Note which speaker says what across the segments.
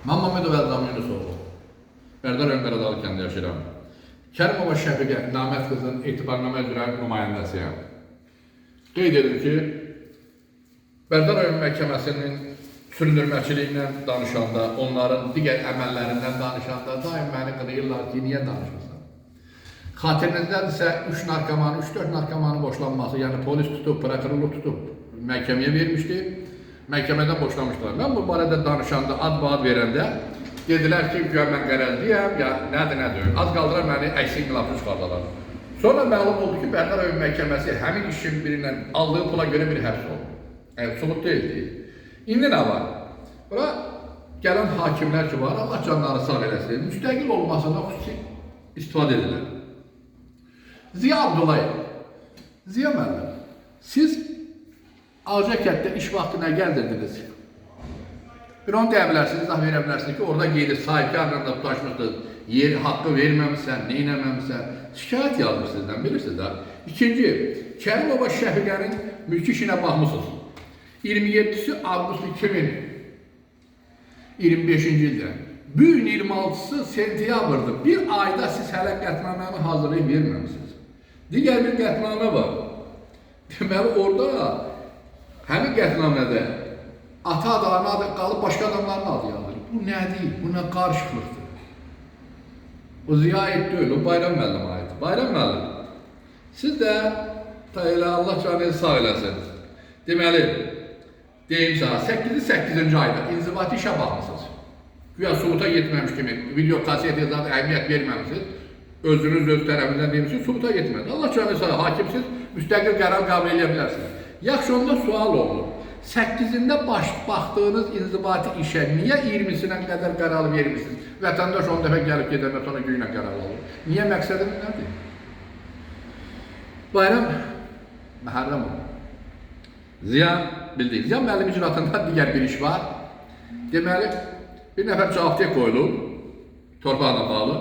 Speaker 1: Mən Mamedov Əzam Yunusoğlu. Bərdər rayon Qaradalı kəndində yaşayıram. Kərimova Şəfiqə Namət qızının etibarnamə üzrə nümayəndəsiyəm. Qeyd edim ki, Bərdər rayon məhkəməsinin süründürməçiliklə danışanda, onların digər əməllərindən danışanda daim məni qınayırlar ki, niyə danışırsan? Xatırınızdadırsa 3 narkomanı, 3-4 narkomanın boşlanması, yəni polis tutub, prokurorluq tutub məhkəməyə vermişdi. Məhkəmədən boşlamışdılar. Mən bu barədə danışanda, ad verəndə dedilər ki, güya mən qərəzliyəm, ya nədir, nədir. Az qaldılar məni əksi inqilabçı çıxardalar. Sonra məlum oldu ki, Bərdər rayon məhkəməsi həmin işin birindən aldığı pula görə bir həbs oldu. Yəni sübut deyildi. İndi nə var? Bura gələn hakimlər ki var, Allah canları sağ eləsin, müstəqil olmasından xüsusi istifadə edirlər. Ziya Abdullayev. Ziya müəllim, siz Ağcakətdə iş vaxtı nə gəldirdiniz? Bir onu deyə bilərsiniz, izah verə bilərsiniz ki, orada gedib sahibkarla da tutuşmuşsunuz, yer haqqı verməmisən, neynəməmisən. Şikayət yazılır sizdən, bilirsiniz də. İkinci, Kərimova Şəfiqənin mülki işinə baxmısınız. 27-si avqust 2025-ci ildə. Bu gün 26-sı sentyabrdır. Bir ayda siz hələ qətnaməni hazırlayıb verməmisiniz. Digər bir qətnamə var. Deməli orada həmin qətnamədə ata adı, ana adı qalıb başqa adamların adı yazılır. Bu nədir? Bu nə qarışıqlıqdır? O Ziya aid deyil, o Bayram müəllimə aid. Bayram müəllim, siz də ta elə Allah canınızı sağ eləsin. Deməli, deyim sənə, 8-ci 8-ci ayda inzibati işə baxmısınız. Güya sübuta yetməmiş kimi video kaset zat əhəmiyyət verməmisiniz. Özünüz öz tərəfindən demişsiniz, sübuta yetmədi. Allah canınızı sağ, hakimsiz, müstəqil qərar qəbul edə bilərsiniz. Yaxşı, onda sual olunur. 8-də baş baxdığınız inzibati işə niyə 20-sinə qədər qərar vermisiniz? Vətəndaş 10 dəfə gəlib gedəndən sonra güclə qərar alır. Niyə, məqsədiniz nədir? Bayram Məhərrəmov. Ziya bildik. Ziya müəllim icraatında digər bir iş var. Deməli, bir nəfər cavabdeh qoyulub torpaqla bağlı.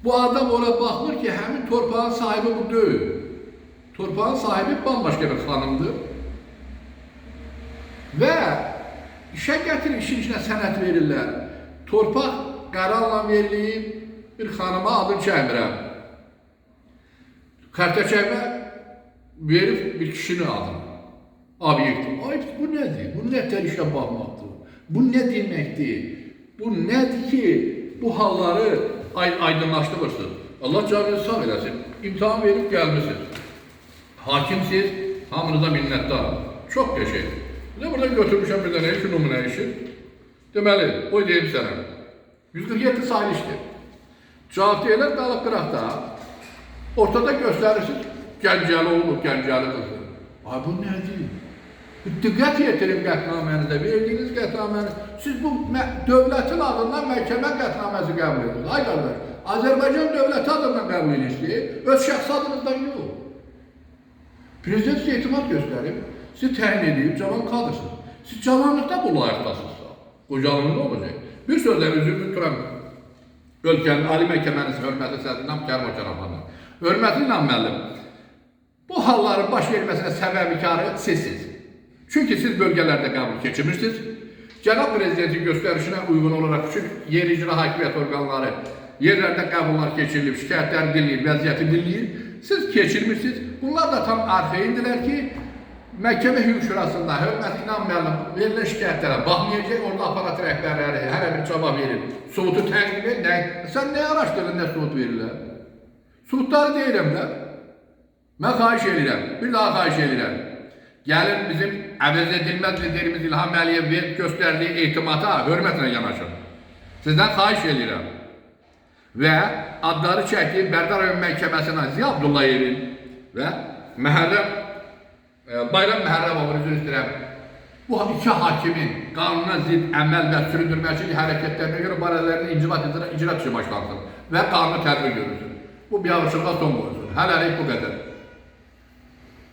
Speaker 1: Bu adam ora baxmır ki, həmin torpağın sahibi bu deyil. Torpağın sahibi bambaşqa bir xanımdır. Və işə gətirir, işin içinə sənəd verirlər. Torpaq qərarla verilib bir xanıma, adını çəkmirəm. Xərtəçəkmə verib bir kişinin adını. Obyekt. Ay, bu nədir? Bu nə tər işə baxmaqdır? Bu nə deməkdir? Bu nədir ki, bu halları aydınlaşdırırsınız? Allah canınızı sağ eləsin. İmtahan verib gəlmisiniz. Hakimsiz, hamınıza minnətdaram. Çox qəşəng. Bir də burada götürmüşəm bir dənə iş, nümunə işi. Deməli, qoy deyim sənə. 147 saylı işdir. Cavab deyirlər, qalıb qıraqda. Ortada göstərirsiniz, Gəncəli oğlu, Gəncəli qızı. Ay, bu nədir? Diqqət yetirin qətnamənizə, verdiyiniz qətnaməni. Siz bu dövlətin adından məhkəmə qətnaməsi qəbul edirsiniz. Ay qardaş, Azərbaycan dövləti adından qəbul edirsiniz, öz şəxsi adınızdan yox. Prezident sizə etimad göstərib, sizi təyin edib, cavan kadırsınız. Siz cavanlıqda bu layiqdasınız. Qocalığında olacaq. Bir sözlə üzümü tuturam ölkənin Ali Məhkəmənin hörmətli sədri İnam Kərimov Kəramanlı. Hörmətli İnam müəllim, bu halların baş verməsinə səbəbkarı sizsiniz. Çünki siz bölgələrdə qəbul keçirmirsiniz. Cənab Prezidentin göstərişinə uyğun olaraq bütün yer icra hakimiyyət orqanları yerlərdə qəbullar keçirilib, şikayətləri dinləyir, vəziyyəti dinləyir. Siz keçirmirsiniz. Bunlar da tam arxayındırlar ki, Məhkəmə Hüquq Şurasında hörmətli İnam müəllim verilən şikayətlərə baxmayacaq, orada aparat rəhbərləri hələ bir cavab verir. Sübutu təqdim et, nə? Sən nə araşdırdın, nə sübut verirlər? Sübutları deyirəm də. Mən xahiş edirəm, bir daha xahiş edirəm. Gəlin bizim əvəz edilməz liderimiz İlham Əliyev verib göstərdiyi etimata hörmətlə yanaşın. Sizdən xahiş edirəm. Və adları çəkdiyim Bərdər rayon məhkəməsinə Ziya Abdullayevin və Məhərrəm Bayram Məhərrəmovun, üzr istəyirəm. Bu iki hakimin qanuna zidd əməl və süründürməçilik hərəkətlərinə görə barələrində inzibat icra işi başlansın və qanuni tədbir görülsün. Bu biabırçılığa son qoyulsun. Hələlik bu qədər.